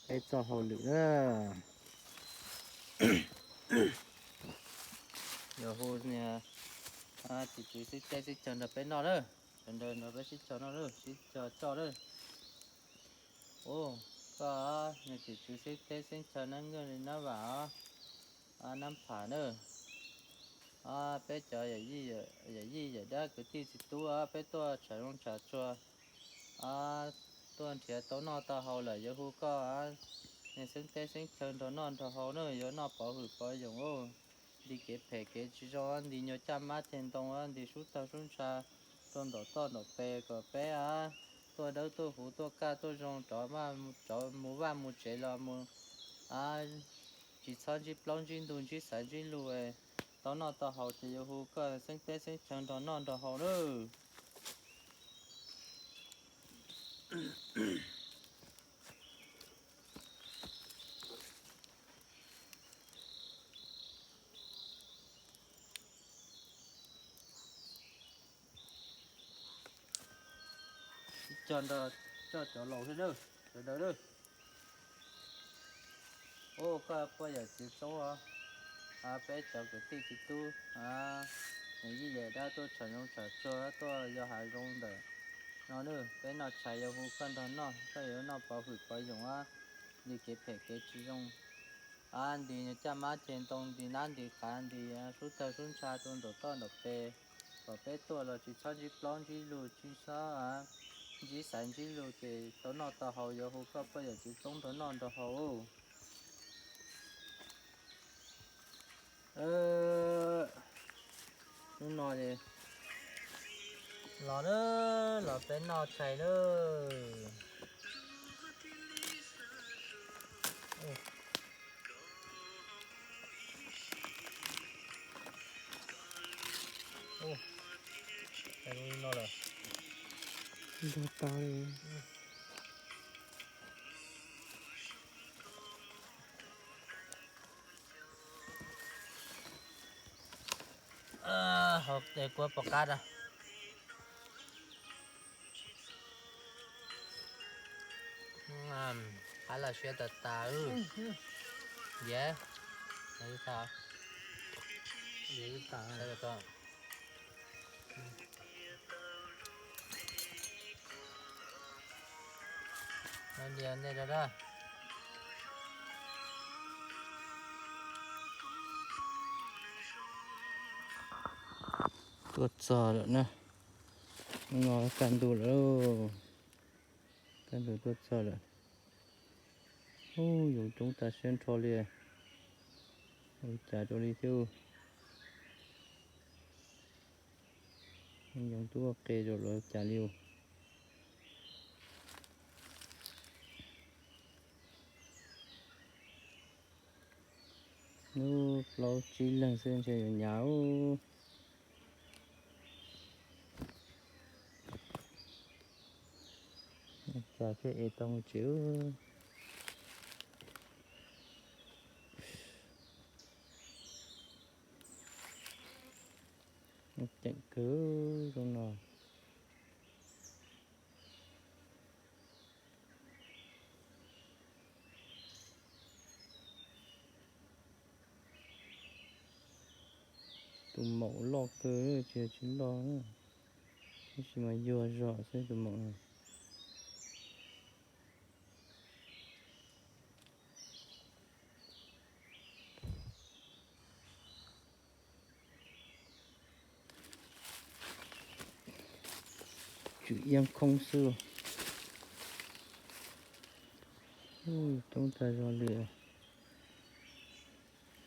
Peb txoj hauj lwm na, yog hu niag tim tswv xeeb teb xeeb chaw nrog peb noj na, sawv daws nrog peb sib cog noj na, sib cog coj na. Ua, koj niag tim tswv xeeb teb xeeb chaw nab nkeej li nab vam os, nab pham na. Peb cov yawm yij yawm dab kwv tij txiv tub, peb tuaj tsham zoov tsham tsuag, tuaj nrhiav tau noj tau haus lawm yuav hu koj niag xeeb teb xeeb chaw nrog noj nrog haus na, yuav noj pov hwm pov yoos, nti kev phem kev tsis zoo, nti nyuag caj mab ceg ntoo, nti sub tawg sub ntsha rau nraum toj nraum pes kom peb tuaj dawb tuaj huv tuaj kaj tuaj zoo rov mus vaj mus tsev los mus tsis txhob ntsib plaub ntsib ntug ntsib xaiv ntsib lus, tau noj tau haus ces yuav hu koj xeeb teb xeeb chaw nrog noj nrog haus na. Coj nrog coj cov laus thiab na, sawv daws na. Ua, koj poj yawm txiv txoob os, peb cov kwv tij txiv tub, yawm yij yawm dab tuaj tsham zoov tsham tsuag tuaj yos hav zoov ntawm no na, peb noj tshais yuav hu koj nrog noj, koj yuav noj pov hwm pov yoos, nti kev phem kev tsis zoo, nti caj mab ceg ntoo, nti nab nti qav, nti sub tawg sub ntsha rau nraum toj nraum pes, kom peb tuaj los tsis txhob ntsib plaub ntsib lus tsis txhob ntsib xaiv ntsib lus ces tau noj tau haus yuav hu koj poj yawm txiv txoob nrog noj nrog haus. Hnub no los na, los peb noj tshais na. Ua, no lawm. Ntog tas li. Hauv kuab pom qab na. Qab los siab tas tas. Yes. Tuaj txog lawm na. Hnub no kaj ntug lawm. Kaj ntug tuaj txog lawm. Ub, yoov coob tas siab nrho li. Ua cas rau li thiab. Yoov twb ua qe rau lawv cas li. Lub plaub tsib leeg xwb ntshe yuav hnyav ub. Cas thiaj ev tau mus tsev. Ceem kawg zoo no. Tus maum loj kawg tsis yog tsis loj, tab sis mas yuag zog xwb tus maum no. Tswm yeej khoob xwb. Coob tag zog li.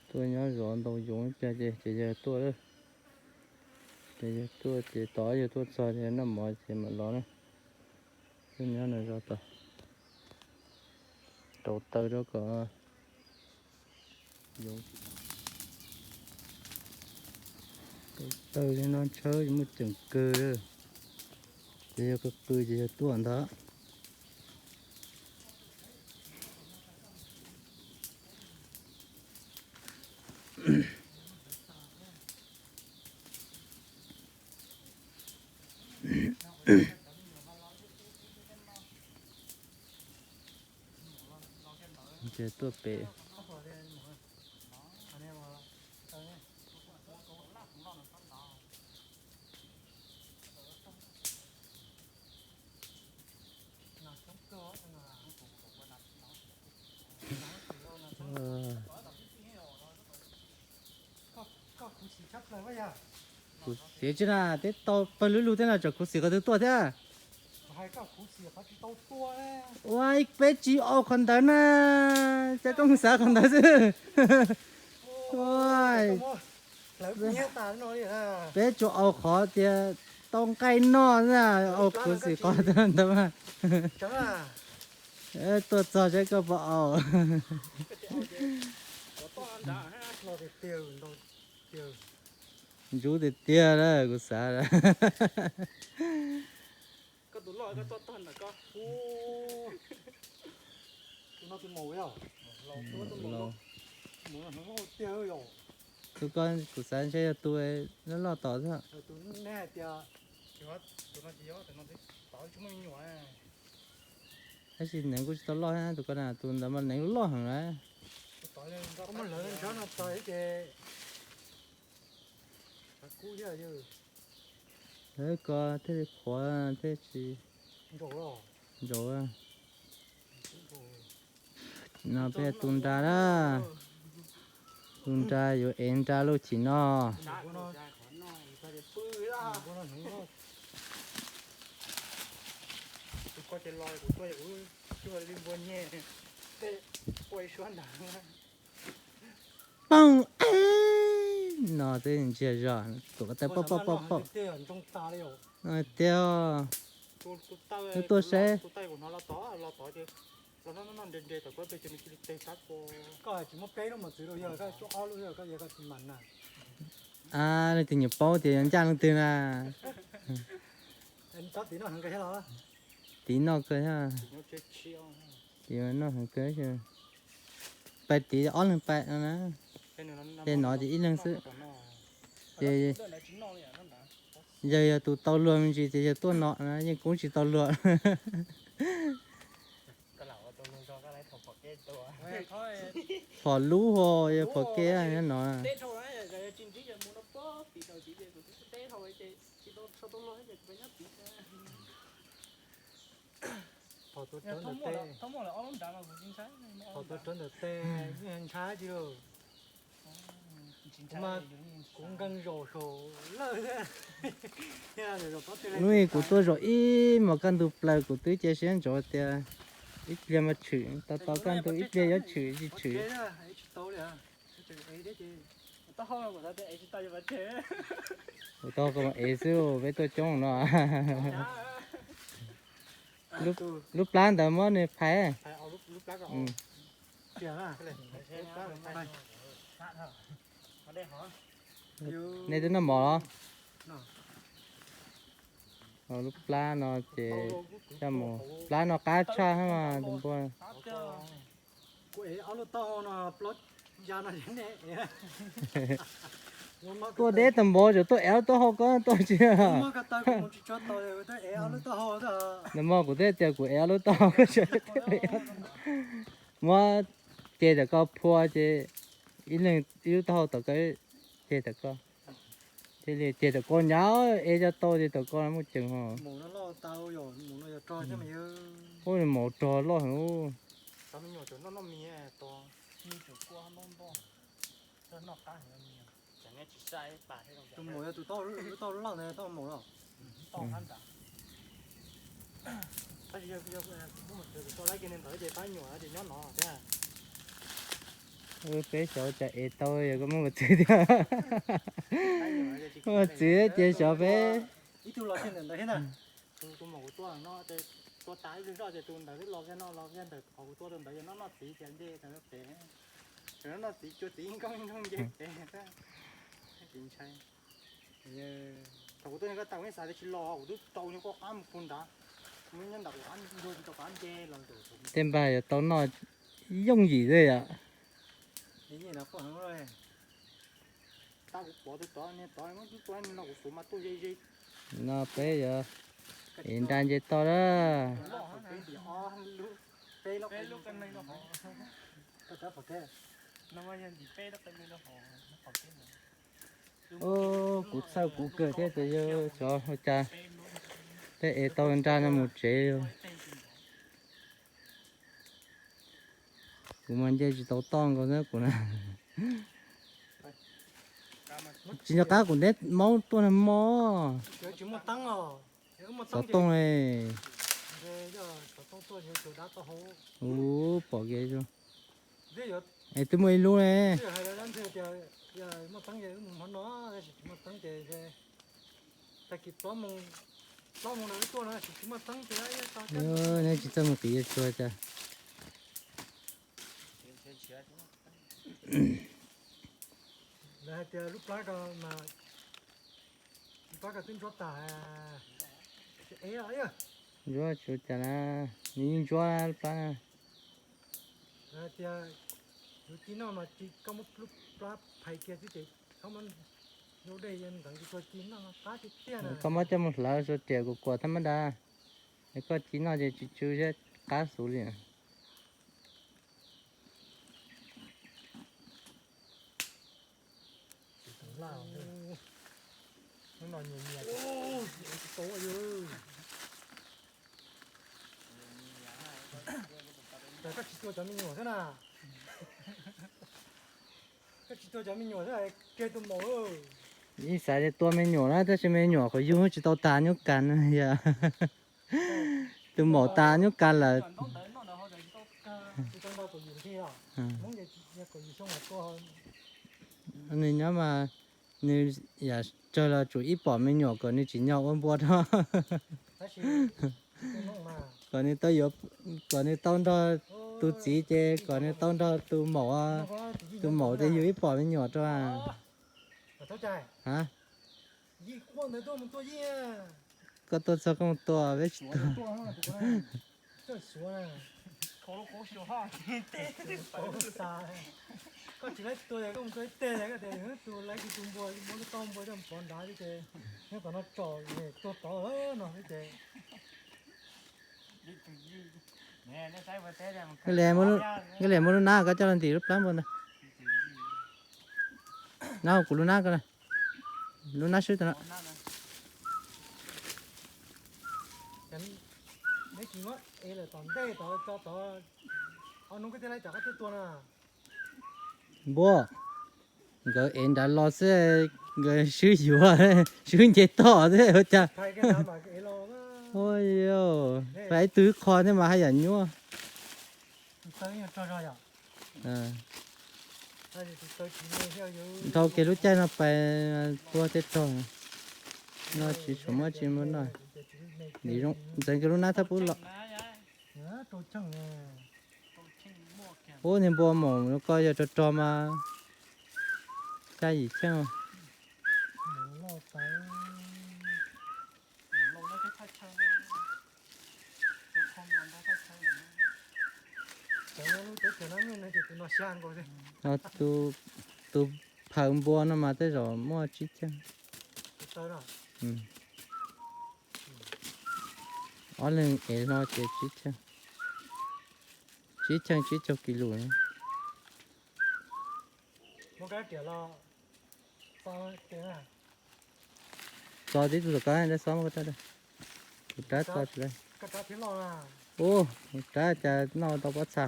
Tuaj nyob zov ntaus yoov cas ces ces yawg tuaj lawm. Ces yawg tuaj ces tos yawg tuaj txog ces noj mov ces mam los na. Tuaj nyob no zov tod, rauv taws rau kom yoov. Rauv taws li no tshawb muaj ceem kawg. Ces yog qw qw ces yog tuaj ntag. Ces tuaj pem. Khuv xim tsis na, teb tau pawg lug lug thiab no, tsam khuv xim qhov twg tuaj thiab. Ua peb tsis au qhov ntawd na, cas koj mus xav qhov ntawd xwb. Peb tsuas au qhov tias tau nqaij noj na, au khuv xim qhov ntawd mas. Tuaj txog saib koj puas au. Ntsub tiag tiag na, kuv xav. Tus ko kuv xav ntshe yog tus loj loj tom xwb. Tab sis neev kuj tsis tau loj thiab, tus ko na, tus ntawd mas neev loj heev na. Lawv ko thiaj li qhuav thiaj tsis ntsaum. No peb tu nra na, tu nra yuav ev nra lub chim no. Pooj, no twb ntsiag zog, tuam ko taw poj poj poj poj. No tiag, wb tuaj saib. A, leej twg nyiam paub tias yuav ncaj leej twg na. Tiv noj kawg thiab. Tiv noj heev kawg. Pais tiv ob leeg pais no na. Ces no ces ib leeg xwb. Ces yawg yog tus tau luag me ntsis ces yawg tuaj no na, yeej kub tsis tau luag. Phom lub ho yog phom ke nyob no. Thaum tuav rawv ntawm tes, thaum tuav rawv ntawm tes yeej ntshai tsis lawm. Kuv mas kuv nkees zaum saum lawj thiab. Hnub kuv tuaj zaum ib hmos kaj ntug plaws kuv twb cia siab ntsoov tias ib pliag mas tshwm, tau tau kaj ntug ib pliag yuav tshwm tsis tshwm. Kuv taub hau mas ev xwb, peb tuaj coob no. Lub plab ntawd muab nws phais. Nej twb noj mov los? Lub plab no ces coj mus, plab no qab tshaj mas tus npua. Tuaj deb tag npaum tseem tuaj ev lub taub hau ko tuaj tsis. Nag hmo kuv twb tias kuv ev lub taub hau ko tsis. Muab ceg tom ko phua ces ib leeg ib lub taub hau tom ko, ceg tom ko. Thiaj li ceg tom ko nyav, ev cov tau ces tom ko muaj ceem ho. Ub, maum rog loj heev. Peb xyov cas ev tau yog koj muaj mus txwv thiab. Muaj mus txwv ces xyov peb. Tus maum kuv tua no, tua tas ib pliag zoj ces tus ntawd twb los kiag no, los kiag ntawm qhov kuv tua tus ntawd yog noj noj txiv ces nce tas pem. Noj noj txiv cua txiv nkoog nkoog nce pem. Tsis ntshai. Thaum kuv tuaj nyob ko tas kuv yeej xav tias tsis los, kuv twb rau nyob koj qab mus puag nrad, kuv nyob ntawm kuv qab ntuag tsis tau qab nce los ntawm. Tej npag yuav tau noj yooj yim xwb yom. Tau kuv pov tus tod, niag tod muab tus tua no kuv xuv mas tuaj ze ze. No peb yuav ev nra nce toj na. Peb lub qe neeg no hov. Ub, kuv txhawj kuv kawg thiab tias yog xyov ua cas peb ev tau nraj no mus tsev. Kuv mas nce tsis tau toj nkaus xwb kuv na. Tsis nco qab kuv neb maub tuaj na mog. Xov tooj. Ub, pom kiag. Es twb muaj ib lub ne. Neb tsis txawj mus qiv yawg tsua cas. Lawv hais tias lub plab ko mas, lub plab ko twb ntsuab tas. Ntsuab tsis ua cas na, nws yeej ntsuab lub plab na. Lawv hais tias yus ci noj mas ci, koj muab lub plab phais kiag xwb ces koj muab ntawd ntxeev tsis tshua ci noj qab tiag tiag na. Koj muab coj mus hlawv suav riam kuam kuam thaj mab dab, es koj ci noj ces tsis tsw thiab, qab xus li. Koj tsis tua cov me nyuam xwb na. Koj tsis tua cov me nyuam xwb, kiag tus maum. Ib xav tias tua me nyuam na, tab sis me nyuam qhov yug tsis tau tas nyuj kas na yom. Tus maum tas nyuj kas lawm. Nws nyob mas nws yam tsawg los tsum ib pom me nyuam kom nws tsim nyog ua npua rau. Kom nws tau yuav, kom nws tau nrog tus txiv ces kom nws tau nrog tus maum, tus maum ces yug ib pom me nyuam rau. Koj tuaj txog koj mus tua, peb tsis tua. Koj tsis laib tua, koj mus tua ib teg, koj tias tus laib tus npua muab lub tau npua coj pov nrad xwb ces nyob tom no tsom tuag tod no xwb ces. Koj li muab lub nab koj coj los ntim lub plab npua ntag. Nab kuv lub nab ko, lub nab swb tau no. Npua, nkawd ev nrad los xwb, nkawd swb yuav, swb nce toj xwb ua cas. Ua, fais ib tug ib qho thiab mas haj yam nyuaj. Dhau kiag lub caij no pais tua tej rog no tsis tshua muaj tsi muaj noj. Ntxeev kiag lub nab thaj pub los. Ub, niag npua maum ko yog rog rog mas xya yim cheej. Tus phaws npua no mas tej zaum muaj tsib cheej. Ob leeg ev hlo ces tsib cheej, tsib cheej tsib caug kis lus. Txo tib tug tom koj, xob muab koj rab, kuv rab txo tsis tau. Ub, kuv rab cas noj tau pob txha.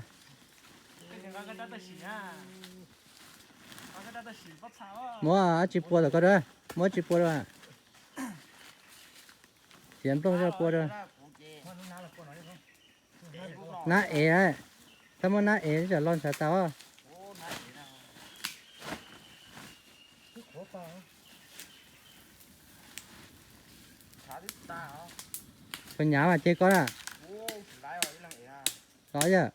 Muab dab tsi pua tom koj rab, muab dab tsi pua rau. Tiav nplooj zoj pua rau. Nab ev, txhob muab nab ev, tsam los ntshav tau. Koj nyav mas ceg koj na. Los yog.